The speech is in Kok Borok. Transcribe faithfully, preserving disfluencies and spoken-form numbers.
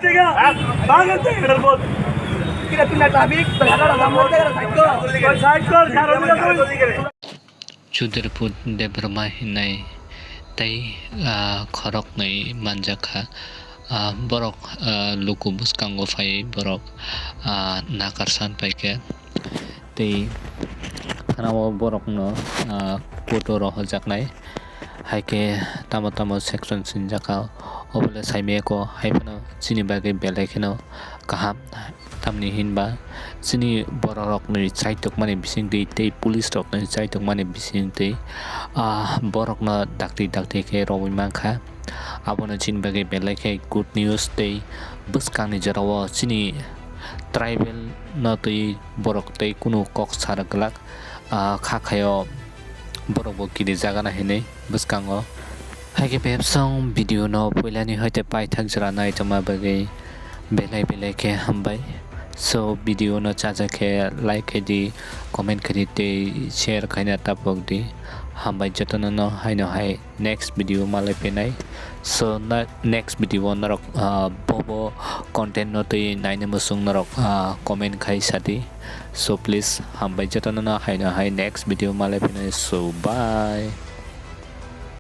ठीक है, बांध देते हैं इधर बहुत। तेरा तूने ट्रैफिक तो लगा रहा था, मर जाएगा, साइड को। साइड को, साइड को। Chudarpur Debbarma hinai tei, ah, khoroknwi manjakha. Ah, borok, ah, luku bwskango phaiwi borok, ah, nakarsan paikha. Tei khwnao borokno, ah, kuto rohorjaknai. Hai khe tamo tamo section sinjakha, obole saimaya kho, hai phano chini bagwi belai kheno kaham. Tamni hinba chini bororokni chaitokmani bisingtwi tei police rokni chaitokmani bisingtwi, ah, borokno dakti dakti khe romwi mankha. Abono chini bagwi belai khe good news tei bwskangni jorao chini tribal no twi borok tei kunu kok sa rwglak, ah, kha khaio borok bo kirijagana hinwi bwskango. Hai khe bebsong video no puilani hoite paithak jora nai tongma bagwi belai belai khe hambai. So video no chajakhe like khe di, comment khe di tei share khaina tapok di. Hambai jotono no haino hai next video malai phainai. So na next video o norok, ah, bobo content no twi naina muchung norok, ah, comment khai sadi. So please hambai jotono no haino hai next video malai phainai. So bye.